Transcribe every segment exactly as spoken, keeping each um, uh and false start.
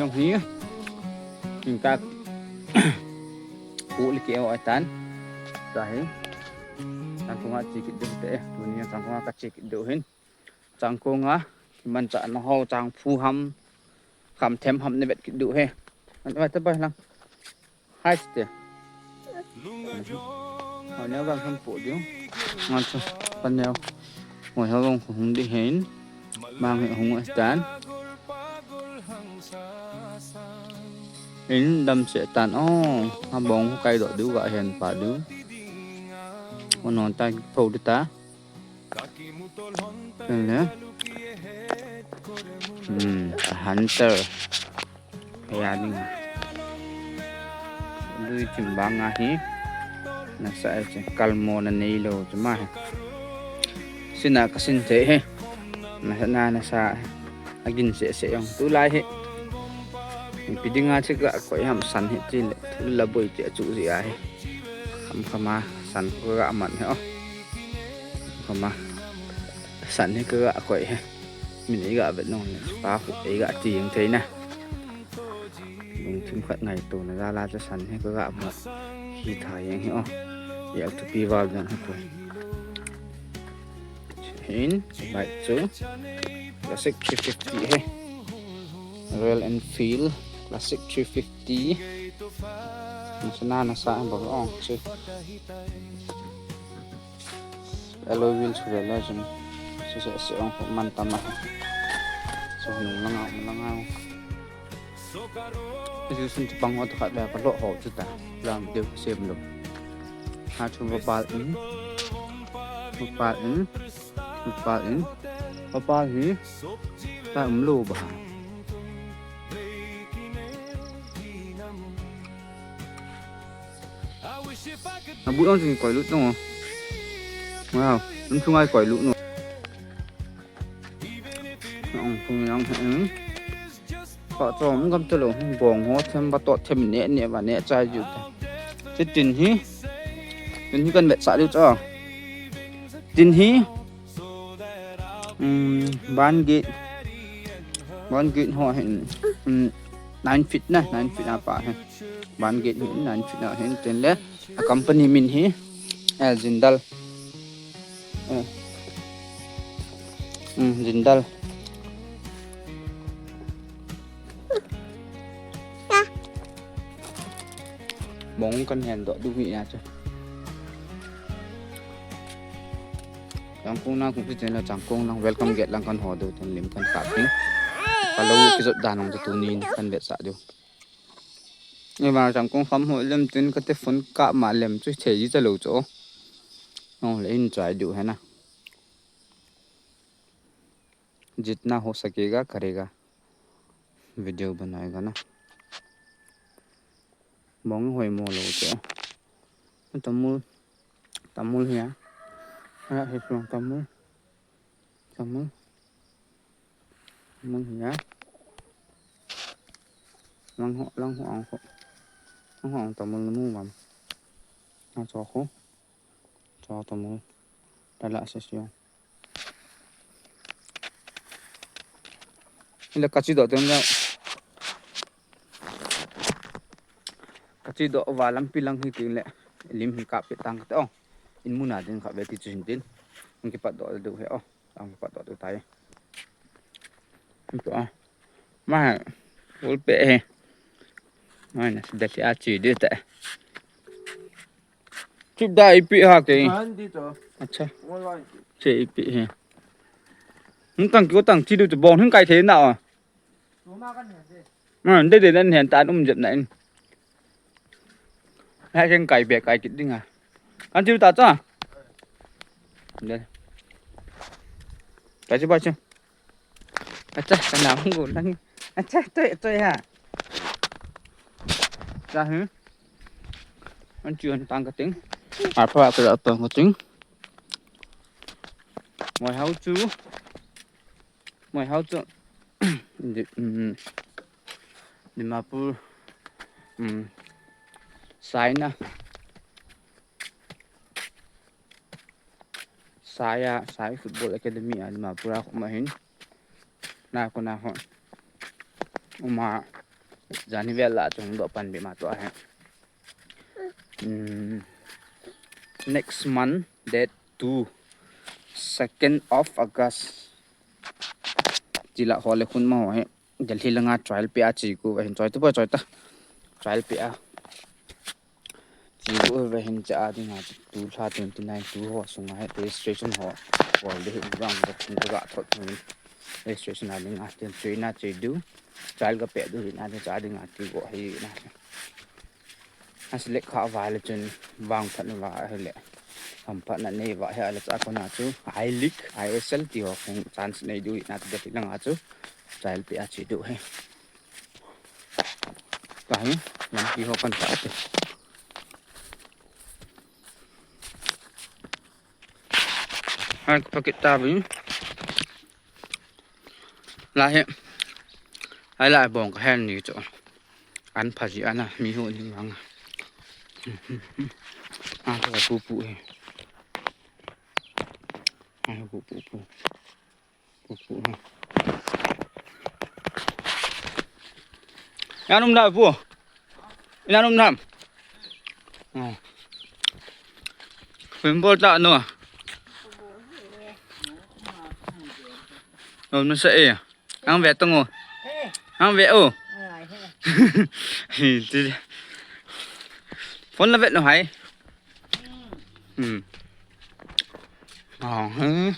Hi. Tingkah. Pu le ke o atan. Tahi. Changkong a che kit diu te. Tuni changkong a ka che kit diu hin. Changkong a. Manchah na ho chang phu ham. Kham them ham ne vet kit diu he. An vai ta bai lang. Hai te. Ho ne vang ham pu diu. Ngan sa. Pan neo. Ngoi ho vang hung di hin. Mang hi hung atan. In dam se tan o, ha bong kai do du ga hen pa du. Ono ta pho du ta. Ne. Hmm, hunter. Ya ding. Lui chim bang a hi. Nasa e che kalmo na nei lo chu ma he. Sina ka sin thei he. Nasa na nasa. Agin se se jong tu lai he. Pi ding a che ka koi ham san he che le. Thu la boi che chu ji a he. Kham kham a san ko ga man he o. Kham kham a. San he ka ga koi he. Min ei ga vet nong le. Pa khu ei ga ti jeng thei na. Lungthim khat ngaito na jal a chu san hi ka ga mu. Hi tha jeng hi o. Yel thupi val jong hi ko. Hin, bike chu. Classic three fifty hi. Royal Enfield Classic three fifty. Nasa na nasa ang bang ong chu. Alloy wheel chu le la chun. Chu se se ong man tam a. Chu nung lang a, lang a. Chu sun chu pang ho to khat le ka lo ho chu ta. Lang deu sem lo. Ha chu va pal in. Va pal in. Va pal in. Va pal hi. Ta um lo ba. Abu ang sing koi lut no. Wow, ang sungai koi lut no. Ang sungai ang heng. Pa chom gam te lo, bong ho them ba to them ne ne ba ne chai ju ta. Che tin hi. Tin hi kan vet sa diu cho. Tin hi. Um, ban gate. Ban gate ho hin. Um, nine feet na, nine feet a pa hin. Ban gate hin, nine feet a hin. Tin le. A company min hi, eh, Jindal. Eh. Hmm, Jindal. Bong kan hen do du hi ya chu. Changkong na kung ti chen la Changkong na welcome gate lang kan ho do tun lim kan kap ding. Ka lo ki jot dan ong tu ni kan vet sa diu. Ni ma Changkong kham ho lem tin ka te phone kap ma lem chu thei ji ta lo chu. Nong le in chai diu he na. Jitna ho sakega karega. Video banaega na. Bong hoi mo lo chu. Tamul. Tamul hi a. Ha, hi suang tamul. Tamul. Tamul hi a. Lang ho, lang ho ang ho. Lang ho ang tamul nu mam. Ang cho ho. Cho tamul. Dala se siong. Ile kachi do tem la. Kachi do va lampi lang hi ting le. Lim hi kap pe tang ka te ong. In muna din kap ve ti chu hin tin. Ang kipat do do he o. Ang kipat do do tai. Ang to a. Ma ha. Ul pe he. Mai na sida si a chi de ta. Chu da ipi ha ke. Ahan dito. Acha. Wala. Che ipi he. Hung tang kyo tang chi du tu bong hung kai the na o. Tuma kan he de. Ma de de nan hen tan um jep na in. Ha ken kai be kai kit ding a. Kan chi ta cha. De. Kai chi ba chi. Acha, kana hung go lang. Acha, toi toi ha. Cha hu. An chu an tang ka ting. A pha ka la tang ka ting. Moi hau chu. Moi hau chu. Di, um, Dimapur. Um, Saina. Saya, Sai Football Academy a Dimapur a um ahin. Na ko na ho. Uma Jan hi vel lah chun doh pan be ma to ahi. Hmm. Next month, date two, second of August. Chila ho le khun ma ho hi. Delhi langa trial pe a chi ku va hin choi tu pa choi ta. Trial pe a. Chi ku va hin cha a dinga tu lha twenty nine tu ho sunga hi registration ho. Bol de hin rang da thun ka ga thot hin. Registration a dinga tin train a chi du. Trial ka pe du hin a cha dinga ti go hi na. A select kha va le chun vang phat na va hi le. Ham phat na nei va hi a le cha ko na chu I League, I S L ti ho kong chance nei du hin a ti Delhi langa chu. Trial pe a chi du hi. Ka hi, lampi ho kan ta te. Hai, ka pakit ta bin. La hi. Hai la bong ka hen ni chu. An pha ji ana mi ho ni mang. A ka pu pu hi. A pu pu pu. Pu pu ha. Ina um nam pu. Ina um nam. Oh. Football ta no. Oh, no sa e. Ang ve tong o. Ang ve o. Hi ti. Phone la ve no hai. Hmm. Oh, hmm.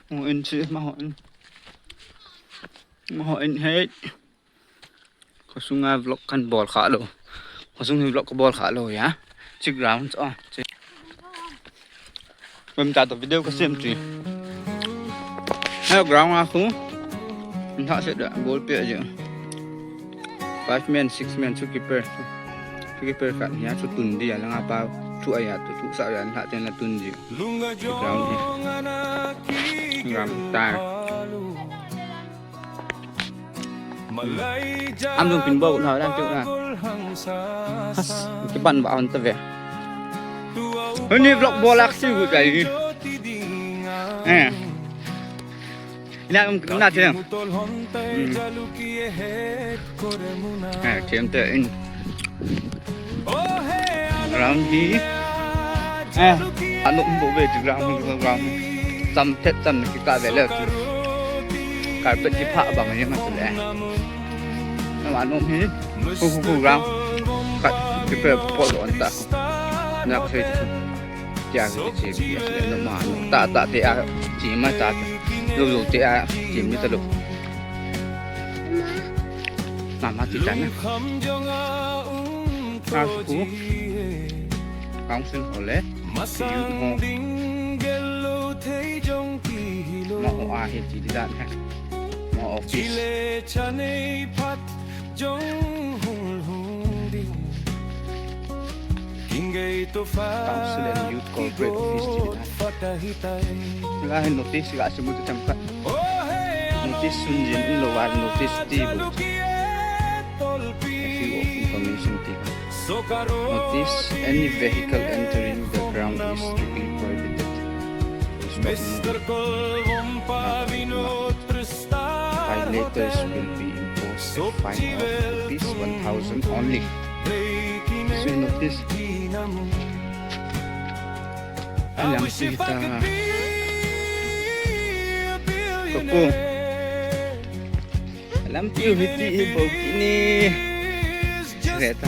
Mo in chi ma ho in. Ma ho in he. Ko sunga vlog kan bol kha lo. Ko sung hi vlog ka bol kha lo ya. Chi ground so. Chi. Mem ta to video ka sem chi. Ha ground a khu. Tha se da bol pe ji. Five men, six men, chu keeper. Chu keeper khat hi a chu tun di a langa pa thu a ya tu thu sa ya la ten la tun di. Ground hi. Ground ta. Am jong pin bo na la tu na. Has, ki ban ba on ta ve. Ni vlog bol ak si gu tai. Eh. Ina um na thiam. Hmm. Eh, thiam te in. Ground hi. Eh, anu um bo ve ground, ground. Cham thet cham ki ka ve le tu. Carpet ki pha bang ni ma tu le. Na anu hi. Hu hu hu ground. Kat ki pe po lo an ta. Na ko sei tu. Tia ke che, na ma, ta, ta, te a, chi ma ta, lo, lo, te a, chi mi ta lo. Ma, ma, ti ta na. A, ku. Council ho le. Youth ho. Ma, ho a, he, ti, ti, ta, na. Ma, office. Council and Youth Corporate Office ti na. La hin notice ga simu tu cham khat. Notice sun jin in lo wa notice ti bu. A few of information ti. Notice, any vehicle entering the ground is strictly prohibited. Violators will be imposed a fine of rupees one thousand only. So notice. Alam kita. Koko. Alam tiu hiti ibo kini. Kereta.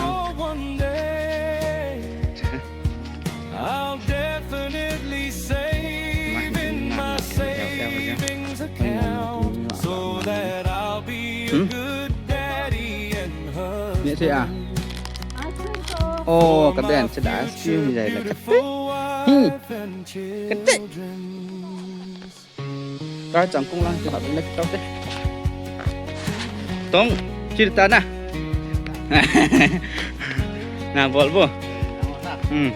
Hmm? Ni si a. Oh, ka ben si da ice cream jai la kate. Hmm. Kate. Ka chang kung lang ki hap lek tau te. Tong, chil ta na. Na bol bo. Hmm.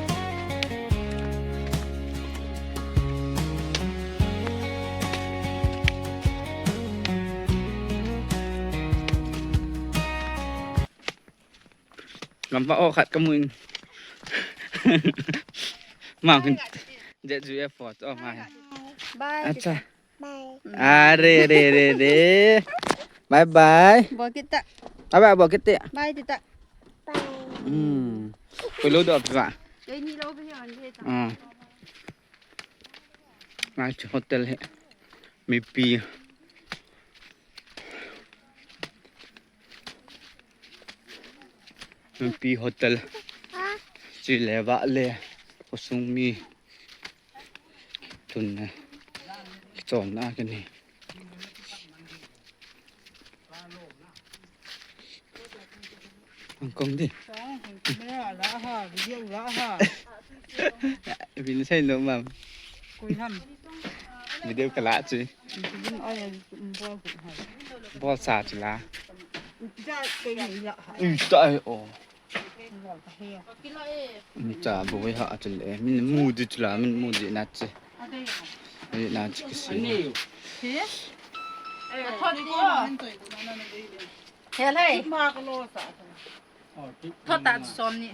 Lampa o khat ka mu in. Mang hin. Jet ju airport. Oh, mai. Bye. Acha. Bye. Are, re, re, re. Bye, bye. Bol kita. Bye bye, bol kit te. Bye, tita. Hmm. Koi lo do pi ba. Kei ni lo pi hi an de ta. Ah. Ngai chu hotel hi. Mipi. Mipi hotel. Chule vale. Khosung mi. Tun na. Kichom na kani. Hong Kong di. Camera la ha, video la ha. Vin sai no mam. Koi ham. Video kala chu. Vin ai, bol ku ha. Bol sa chu la. Ja kei ni la ha. Ui, ta ai o. Bol ka he. Cha boi ha chu le. Min mu di chu la, min mu di na chu. Ni na chu kisi. He? Eh, thot di o. He lai. Thot ta som ni.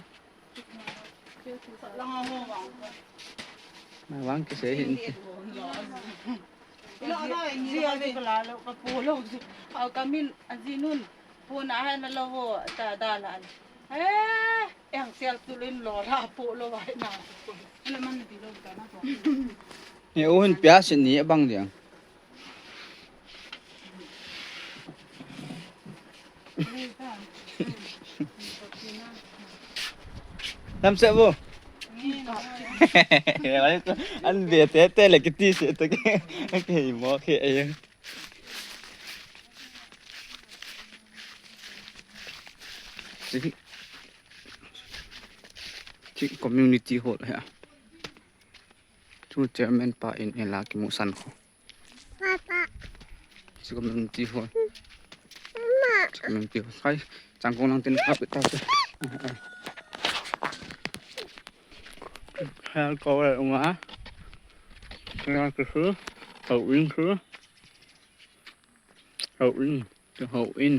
Vang kisei hin. Zia ni kala lo ka po lo. Au ka min a zi nun. Po na hai na lo ho ta da la. Eh, eng sel tu lin lo la po lo vai na. Ni u hin pia sin ni bang diang. Nam se bu. An ve te te le kiti se te ke. Ke mo ke ai. Chi, chi community hall ha. Chu chairman pa in, in la kimu san kho. Papa. Chi community hall. Mama. Chi community hall. Hai, chang kong lang tin khap ta. Hal ko le uma. Hal ko su. Hal wing su. Hal wing. Hal wing.